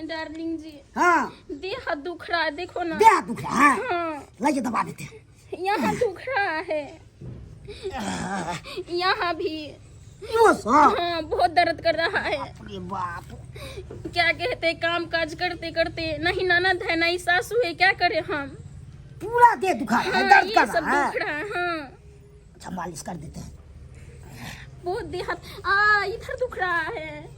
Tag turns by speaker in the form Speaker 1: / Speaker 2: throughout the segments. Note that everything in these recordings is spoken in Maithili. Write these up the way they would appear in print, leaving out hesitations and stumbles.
Speaker 1: डार्लिंग जी।
Speaker 2: हाँ।
Speaker 1: देह हाथ दुख रहा है, देखो ना।
Speaker 2: देह हाथ दुख रहा है?
Speaker 1: हाँ।
Speaker 2: लाइए दबा देते हैं।
Speaker 1: यहाँ दुख रहा है, यहाँ भी।
Speaker 2: यो सो।
Speaker 1: हाँ, बहुत दर्द कर रहा है।
Speaker 2: बाप रे बाप।
Speaker 1: क्या कहते हैं, काम काज करते करते नहीं ननद है नहीं सासू है, क्या करें हम?
Speaker 2: पूरा देह दुखा रहा है,
Speaker 1: हाँ,
Speaker 2: दर्द
Speaker 1: ये
Speaker 2: कर
Speaker 1: सब
Speaker 2: रहा है।
Speaker 1: दुख रहा है, हाँ।
Speaker 2: अच्छा मालिश कर देते हैं।
Speaker 1: बहुत देह हाथ आ इधर दुख रहा है।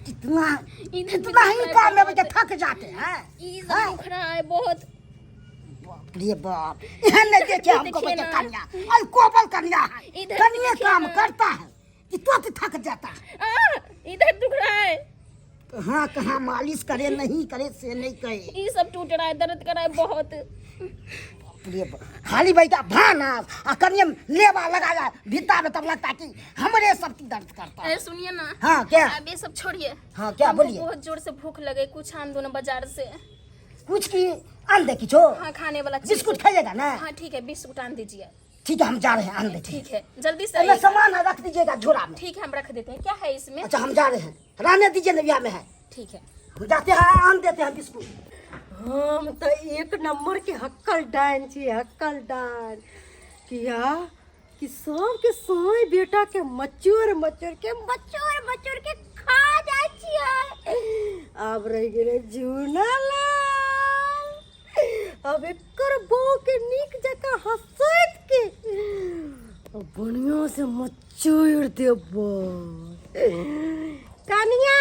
Speaker 2: कितना
Speaker 1: इधर भी
Speaker 2: कितना ही
Speaker 1: दुख रहा है
Speaker 2: काम में
Speaker 1: बहुत।
Speaker 2: बच्चा थक जाते हैं।
Speaker 1: ये सब
Speaker 2: हाँ?
Speaker 1: दुख रहा है बहुत।
Speaker 2: बाप रे बाप, यहाँ नहीं देखे हमको
Speaker 1: देखिए
Speaker 2: बच्चा
Speaker 1: ना।
Speaker 2: कन्या और कोपल कन्या है।
Speaker 1: इधर
Speaker 2: कन्या
Speaker 1: देखिए
Speaker 2: काम
Speaker 1: ना।
Speaker 2: करता है कि तो थक जाता है।
Speaker 1: आ, इधर दुख रहा है।
Speaker 2: कहाँ कहाँ मालिश करे नहीं करे से नहीं कहे।
Speaker 1: ये सब टूट रहा है, दर्द कर रहा है बहुत।
Speaker 2: बाप रे बाप, खाली बैठा भाना आ कन्या लेवा लगाया भित्ता में, तब लगता है कि हमरे सब की दर्द करता है।
Speaker 1: अरे सुनिए ना।
Speaker 2: हाँ क्या?
Speaker 1: अब ये सब छोड़िए।
Speaker 2: हाँ क्या?
Speaker 1: हमको
Speaker 2: बोलिए।
Speaker 1: बहुत जोर से भूख लगे, कुछ आन दो ना बाजार से।
Speaker 2: कुछ की आन दे किछो?
Speaker 1: हाँ, खाने वाला चीज।
Speaker 2: बिस्कुट खाइएगा ना?
Speaker 1: हाँ ठीक है, बिस्कुट आन दीजिए।
Speaker 2: ठीक है, हम जा रहे हैं, आन देते हैं।
Speaker 1: ठीक है, जल्दी से
Speaker 2: अरे
Speaker 1: आइएगा।
Speaker 2: सामान है, रख दीजिएगा झोला में।
Speaker 1: ठीक है, हम रख देते हैं। क्या है इसमें?
Speaker 2: अच्छा हम जा रहे हैं, रहने दीजिए, नविया में है।
Speaker 1: ठीक है,
Speaker 2: हम जाते हैं, आन देते हैं बिस्कुट।
Speaker 3: हम तो एक नंबर के हक्कल डाइन छी, हक्कल डाइन। किया कि सबके सोई बेटा के मचोर मचोर के मचोर मचोर के खा जाय छियै। आब रहि गेलै जूना लाल। अब एकर बहू के नीक जकाँ हंसैत के बढ़िया से मचोर देबै। कनिया,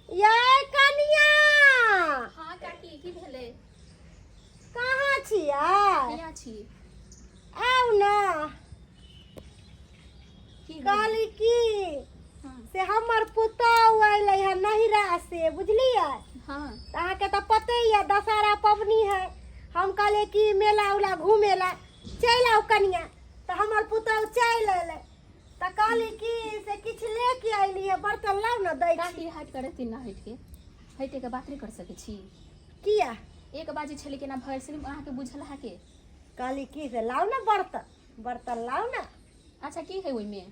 Speaker 3: ये कनिया।
Speaker 1: हाँ काकी, की भेलै?
Speaker 3: कहाँ छियै?
Speaker 1: हियाँ छी।
Speaker 3: आउ ना।
Speaker 1: की भेलै?
Speaker 3: कहली की
Speaker 1: हाँ।
Speaker 3: से हमर पुतहु अयलै हँ नहिरा से, बुझलियै?
Speaker 1: हाँ।
Speaker 3: तऽ अहाँके तऽ पते यऽ दशहरा पबनी है। हम कहलियै कि मेला उला घूमे ला चलि आउ कनिया, तऽ हमर पुतहु चलि अयलै। तऽ कहली कि से किछु लेके अयली है, बर्तन लाउ ने दै छी।
Speaker 1: काकी हटि कऽ रहथिन ना, हटि के हटि के बात नहि कर सकै छी?
Speaker 3: किया?
Speaker 1: एक बाजे छलै केना भरि से अहाँके बुझल अहाँके?
Speaker 3: कहली कि से लाउ ने बर्तन, बर्तन लाउ ने।
Speaker 1: अच्छा की है ओहिमे?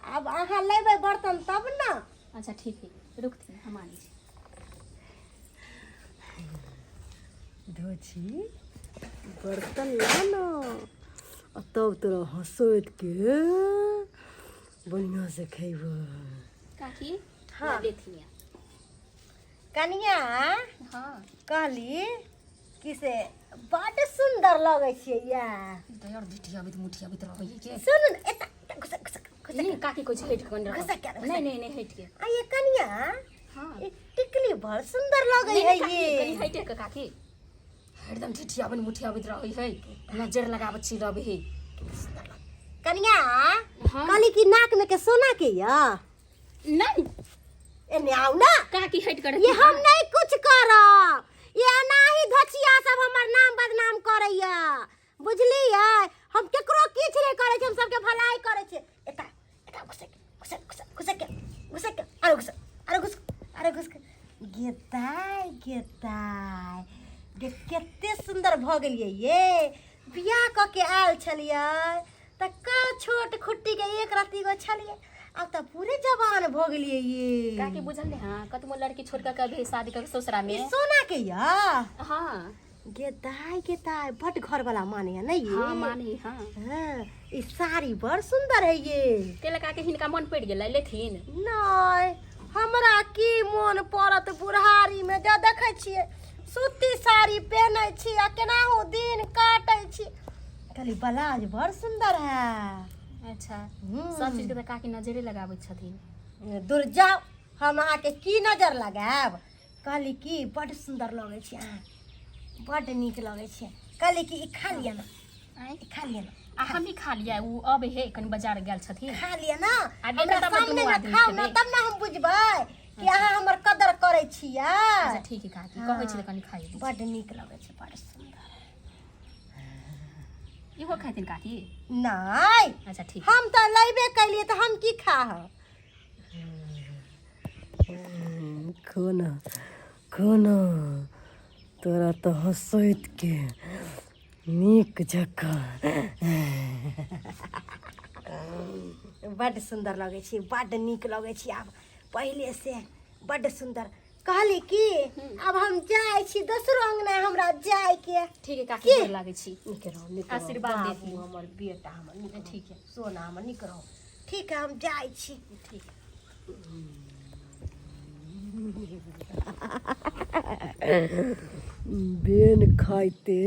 Speaker 3: आब अहाँ लेबै बर्तन तब ने।
Speaker 1: अच्छा ठीक है, रुकथिन, हम आनै छी।
Speaker 3: धोची बर्तन ला न आ तब तोरा हंसैत के बढ़िया से खैबो।
Speaker 1: काकी।
Speaker 3: हाँ।
Speaker 1: लेथिन।
Speaker 3: कनिया।
Speaker 1: हाँ।
Speaker 3: कहली कि से बड सुंदर लगै छियै या।
Speaker 1: दयर ढिठियाबैत मुठियाबैत रहै के।
Speaker 3: सुन ने, एता एता घुसक घुसक घुसक।
Speaker 1: नहीं काकी कहै छै हटि कऽ
Speaker 3: घुसक के, घुसक।
Speaker 1: नहीं नहीं नहीं, हटि के।
Speaker 3: आ ये कनिया।
Speaker 1: हाँ।
Speaker 3: ई टिकली बड़ सुंदर लगै
Speaker 1: नहीं,
Speaker 3: है।
Speaker 1: नहीं, काकी,
Speaker 3: ये
Speaker 1: कनि हटि के काकी, हरदम ठिठियाबैत मुठियाबैत रहै है, नजर लगाबैत छी रहबै है।
Speaker 3: कनिया।
Speaker 1: हाँ।
Speaker 3: कहली कि नाक में के सोना के या?
Speaker 1: नहीं।
Speaker 3: एने आउ ना।
Speaker 1: काकी हटि कर।
Speaker 3: ये हम नहीं कुछ करब, ये अनाही धचिया सब हमर नाम बदनाम करैया, बुझलियै? हम केकरो किछु नहि करै छी, हम सबके भलाई करै छी। एता एता घुसक घुसक घुसक घुसक घुसक, अरे घुसक, अरे घुसक, अरे घुसक। गेताय गेताय गे, कते सुन्दर भऽ गेलियै ये। बियाह कऽ के आयल छलियै तऽ का छोट खुट्टी के एक रत्ती गो छलियै, आब तऽ पूरे जवान भऽ गेलियै ये।
Speaker 1: काकी बुझल नहीं? हाँ, कतबो लड़की छोड़ के कभी शादी कर ससुरा में।
Speaker 3: ई सोना के या?
Speaker 1: हाँ।
Speaker 3: गे दाय गे दाय, बड घर वाला माने है नहीं ये?
Speaker 1: हाँ माने, हाँ।
Speaker 3: हाँ, ई साड़ी बड़ सुंदर है ये।
Speaker 1: तेल काकी हिनका मन पड़ि गेलै, लेथिन?
Speaker 3: नहीं, हमरा की मोन पड़त बुढ़ारी में? जब देखै छियै सूती साड़ी पहनै छी आ केनाहु दिन काटै छी। कहली ब्लाउज बड़ सुंदर है।
Speaker 1: अच्छा। सब चीज के तऽ काकी नजरे लगाबै छथिन।
Speaker 3: दूर जाउ, हम अहाँके की नजर लगायब? कहली कि बड्ड सुन्दर लगै छै अहाँ, बड्ड नीक लगै छै। कहली कि ई खा लिअ ने।
Speaker 1: आँय?
Speaker 3: ई खा लिअ ने।
Speaker 1: आ हम ही खा लिया, उ अबै है, कनि बाजार गेल छथिन।
Speaker 3: खा लिअ ने।
Speaker 1: आ
Speaker 3: हमरा
Speaker 1: देखब तब ने
Speaker 3: सामने
Speaker 1: दुनू
Speaker 3: ने
Speaker 1: आदमी
Speaker 3: खाउ ने
Speaker 1: खेबै।
Speaker 3: तब ने हम बुझबै कि अहाँ हमर कदर करै छियै।
Speaker 1: अच्छा ठीक है काकी, कहै छी तऽ कनि खाइ दै।
Speaker 3: बड्ड नीक लगै छै, बड्ड सुन्दर।
Speaker 1: छी। इहो खेथिन काकी?
Speaker 3: नहि।
Speaker 1: अच्छा ठीक।
Speaker 3: हम तऽ लेबे केलियै तऽ हम की खाहब?
Speaker 4: खो ना, खो ना, तोरा तऽ हँसैत के नीक जकाँ।
Speaker 3: बड्ड सुन्दर लगै छै, बड्ड नीक लगै छै। आब पहिले से बड्ड सुंदर। कहली कि अब हम जाइ छी दोसरो अंगना हमरा जाय के।
Speaker 1: ठीक है काकी,
Speaker 3: की?
Speaker 1: गोर लागै छी।
Speaker 4: नीक रहो, नीक रहो।
Speaker 1: आशीर्वाद
Speaker 4: बाबू
Speaker 1: देथिन।
Speaker 4: हमर बेटा हमर नीक रहो।
Speaker 1: ठीक है।
Speaker 4: सोना हमर नीक रहो।
Speaker 3: ठीक है, हम जाइ छी।
Speaker 1: ठीक।
Speaker 4: बेन खाइते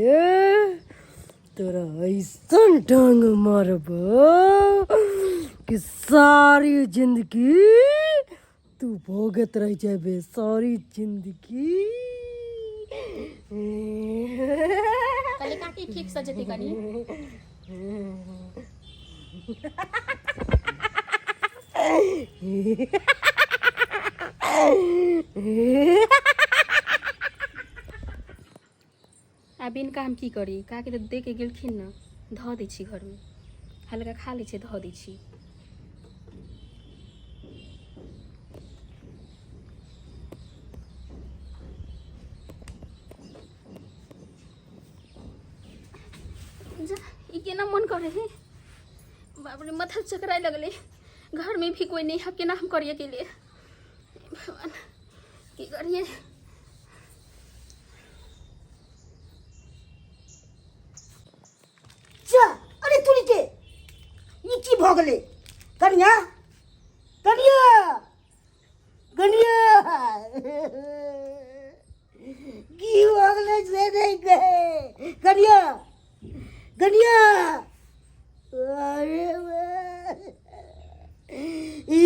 Speaker 4: तोरा ऐसन ढंग मारबो कि सारी जिंदगी तू भोगत रह जेबे, सारी जिंदगी।
Speaker 1: कहली काकी ठीक से जेतै कनी। आब इनका हम की करी? काकी तऽ दे के गेलखिन ने, धऽ दै छी घरमे, हल्का खा लै छै, धऽ दै छी। जा, ई केना मन करे है? बाप रे, माथा चकराए लगले। घर में भी कोई नहीं है, केना हम करिए के लिए? भगवान, की करिए?
Speaker 2: जा, अरे तुरी के ई की भऽ गेलै? कनिया, कनिया, कनिया, की भऽ गेलै से नहि कहे। कनिया, कनिया, अरे बा। ई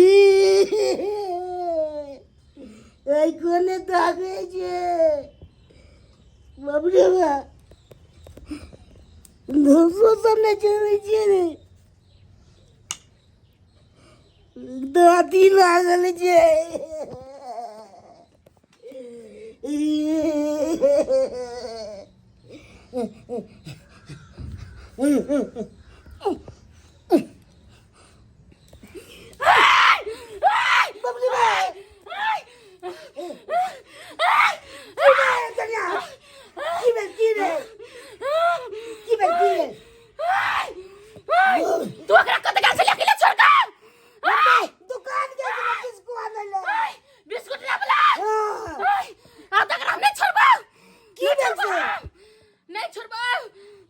Speaker 2: एहि कोने ताकै छै? बाप रे बा, दोसो सब नहि चलै छै रे, दाँती लागल छै। बाप रे बा, की भेल कनिया? की भेल? की भेल? की भेल? की भेल?
Speaker 1: तू ओकरा कतऽ गेल छलियै अकेले छोड़ कऽ?
Speaker 2: दुकान गेल छलै बिस्कुट आनै लए।
Speaker 1: बिस्कुट लाबला?
Speaker 2: हाँ।
Speaker 1: आ तकरा हम नहि छोड़बौ।
Speaker 2: की भेल से?
Speaker 1: नहि छोड़बौ,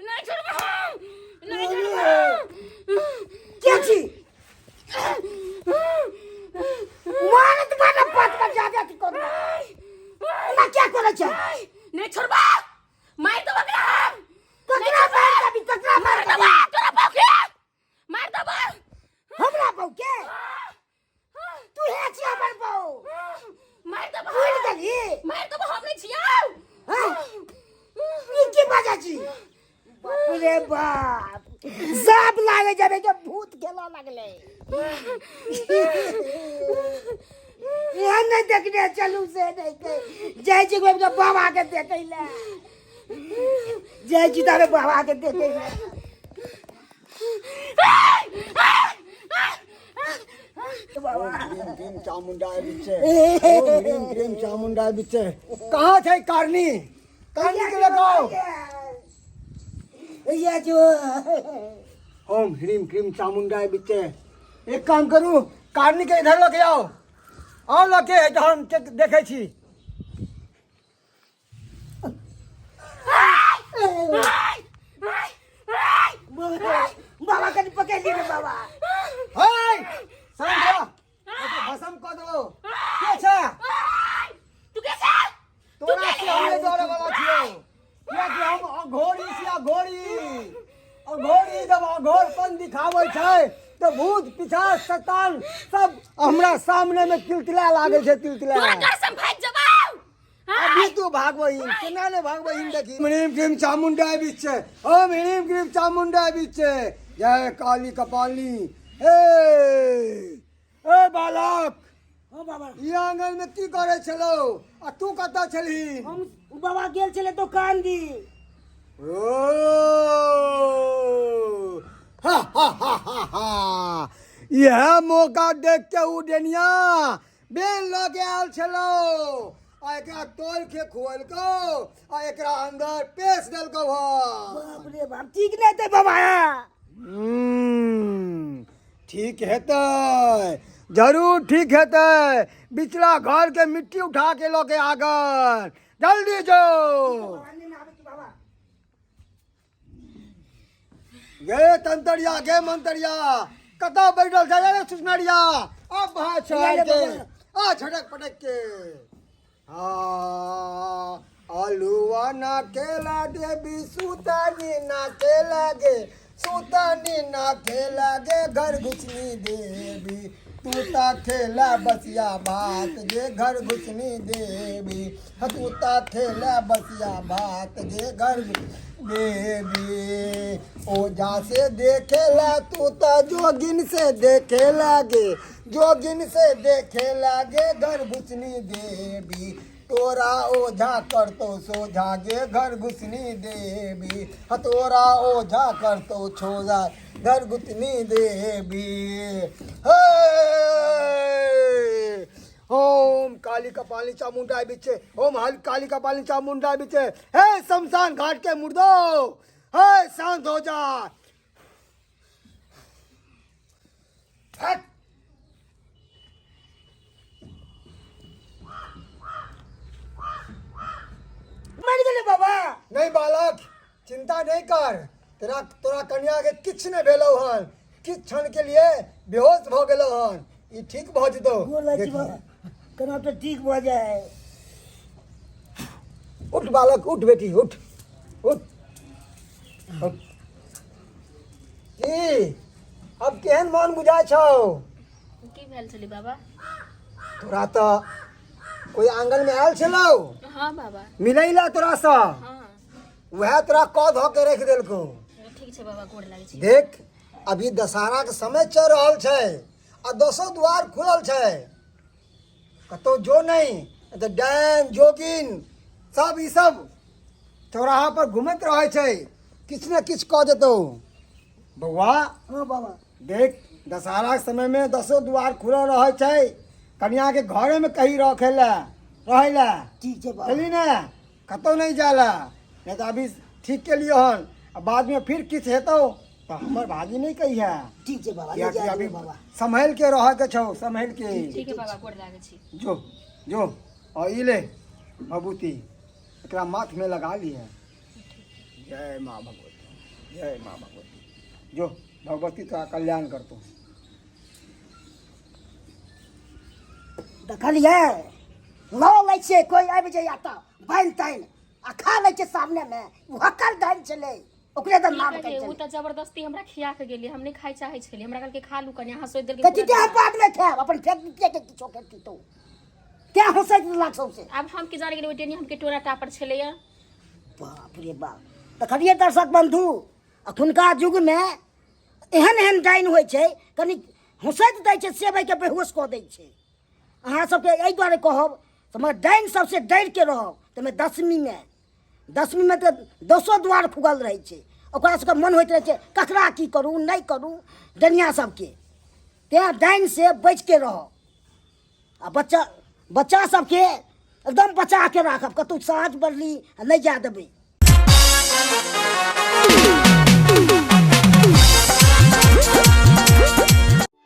Speaker 1: नहि छोड़बौ, नहि छोड़बौ।
Speaker 2: के छी? मारत मारत पाँच पर जादे अथी करू ना, क्या करै छै?
Speaker 1: नहि छोड़बौ, मारि देबौ एकरा हम।
Speaker 2: ककरा मारि देबी? ककरा मारि
Speaker 1: मारि देबौ तोरा बौके, मारि देबौ।
Speaker 2: हमरा बहू के? तू हे छी हमर बहू।
Speaker 1: मारि देबौ।
Speaker 2: भूलि गेली?
Speaker 1: मारि देबौ, हम नहि छियौ।
Speaker 2: हाँ? ई की बाजै छी? बाप रे बाप, साप लागे जाबे के भूत खेलऽ लगले। एहन नहि देखने चलू से नहि के जाइ छी घुमि के बाबा के देखै लए जाइ छी, ताबे बाबा के देखै लए।
Speaker 5: ओम ह्रीम क्रीम चामुंडा बिचे, ओम ह्रीम क्रीम चामुंडा बिचे। कहाँ छै कारनी? कारनी के लगाओ।
Speaker 2: ये जो
Speaker 5: ओम ह्रीम क्रीम चामुंडा बिचे। एक काम करू, कारनी के इधर लके आओ, आओ लके, हम देखै छी।
Speaker 2: बाबा, कनि पकड़ि लिअ ने बाबा।
Speaker 5: हे शांत रह, भस्म कऽ देबौ। के छै?
Speaker 1: तू के छै?
Speaker 5: तोरा से हम नहि डरे वाला छियौ, कियाकि हम अघोरी छी, अघोरी। अघोरी जब अघोरपन दिखाबै छै तऽ भूत पिशाच शैतान सब हमरा सामने में तिलतिला लागै छै, तिलतिला।
Speaker 1: तोरा घर से हम भागि जेबौ।
Speaker 5: अभी तू भागबही केना? नहि भागबही, देखी। ह्रीम क्रीम चामुंडा बीच छै, ओम ह्रीम क्रीम चामुंडा बीच छै, जय काली कपाली। हे ए बालक।
Speaker 2: हाँ बाबा।
Speaker 5: ई आंगन में की करै छलौ आ तू कतऽ छलही?
Speaker 2: हम बाबा गेल छलै दोकान दी।
Speaker 5: ओ हा हा हा हा हा, इएह मौका देख के उ डेनिया बेल लऽ के आयल छलौ आ एकरा तोल के खुएलकौ आ एकरा अंदर पेश देलकौ। हँ
Speaker 2: बाप रे बाप, ठीक नहि हेतै बाबा।
Speaker 5: ठीक हेतै। जरूर ठीक हेतै। बिचला घर के मिट्टी उठा के लऽ के आगन, जल्दी जो। गे तंतरिया, गे मंतरिया, कतऽ बैठल छै रे सुसनरिया? अब भाई छोड़ के आ झटक पटक के। हाँ, अलुआ ना केला देवी सुतानी नाचे लागे, सुतानी नाचे लागे घर घुसनी देवी। तू ता खेला बसिया भात गे घर घुसनी देवी, तू ता खेला बसिया भात गे घर देवी। ओझा से देखेला तू ता जोगिन से देखे लागे, जोगिन से देखे लागे घर घुसनी देवी। तोरा ओझा करतो सोझा गे घर घुसनी देवी, तोरा ओझा करतो छोझा घर घुसनी देवी। हे ओम काली कपाली चामुंडा बिचे, ओम हल काली कपाली चामुंडा बिचे। हे शमशान घाट के मुर्दो, हे शांत हो जा। हट।
Speaker 2: मरि गेलै बाबा।
Speaker 5: नहीं बालक, चिंता नहीं कर, तेरा तोरा कन्या के किछु नहि भेलौ हन, किछु क्षण के लिए बेहोश भऽ गेलौ हन, ई ठीक भऽ जेतौ।
Speaker 2: गोर लागै छी बाबा, केना तऽ ठीक भऽ जाय।
Speaker 5: उठ बालक, उठ बेटी, उठ उठ उठ। की अब केहन मन बुझाइ छौ?
Speaker 1: की भेल छलै बाबा?
Speaker 5: तोरा तऽ कोई आंगन में आयल छलौ?
Speaker 1: हाँ बाबा।
Speaker 5: मिलै ला तोरासँ?
Speaker 1: हाँ।
Speaker 5: वएह तोरा कऽ धऽ के राखि देलकौ।
Speaker 1: ठीक छै बाबा, गोर लागै छी।
Speaker 5: देख, अभी दशहरा के समय चल रहल छै आ दसो द्वार खुलल छै, कतौ जो नहीं तऽ डाइन जोगिन सब ई सब चौराहा पर घूमैत रहै छै, किछु ने किछु कऽ देतौ बौआ।
Speaker 2: हाँ बाबा।
Speaker 5: देख, दशहरा के समय में दसो द्वार खुलल रहै छै, कनिया के घरे में कहीं रखे ला रहै ला।
Speaker 2: ठीक छै बाबा।
Speaker 5: चली ने, कतौ नहीं जाला, नहीं तऽ अभी ठीक के लिए हन आ बाद में फिर किछु हेतौ तऽ हमर भागी नहीं कही है।
Speaker 2: ठीक छै बाबा।
Speaker 5: कियाकि
Speaker 2: नहि जाय
Speaker 5: अभी
Speaker 2: देबै बाबा।
Speaker 5: सम्हल के रह के छौ, सम्हल के।
Speaker 1: ठीक है बाबा, गोर लागै छी।
Speaker 5: जो जो, और ई ले भभूति, एकरा माथ में लगा लिए। जय माँ भगवती, जय माँ भगवती। जो भगवती तोरा कल्याण करतो।
Speaker 2: देखलियै, लऽ लै छियै, कोइ आबि जाइए तऽ बान्हि तानि आ खा लै छै सामनेमे। ओ हक्कल डाइन छलै, ओकरे तऽ नाम कहै
Speaker 1: ओ
Speaker 2: छलै।
Speaker 1: तऽ जबरदस्ती हमरा खिया के गेली, हम नहि खाइ चाहै छलियै, हमरा कहलकै खा लू कनि, अहाँ सोचि देलकै।
Speaker 2: कहै छी हम बादमे खायब, अपन फेक दितियै के किछो के कितो तें हँसैत लाग सौंसे।
Speaker 1: आब हम की जाने गेलियै ओहि डेनी हमके टोरा टापर छलैया।
Speaker 2: बाप रे बाप। देखलियै दर्शक बन्धु, अखुनका युगमे एहन एहन डाइन होइ छै, कनि हँसैत दै छै सेबैके बेहोश कऽ दै छै। अहाँ सबके एहि दुआरे कहब तऽ मगर डाइन सबसँ डरिके रहब। ताहिमे दशमीमे, दशमीमे तऽ दसो द्वार खुगल रहै छै, ओकरा सबके मन होइत रहै छै ककरा की करू नहि करू डनिया सबके। तेँ डाइनसँ बचिके रहब आ बच्चा बच्चा सबके एकदम बचा के राखब, कतहु साँझ बढ़ली आ नहि जाय देबै।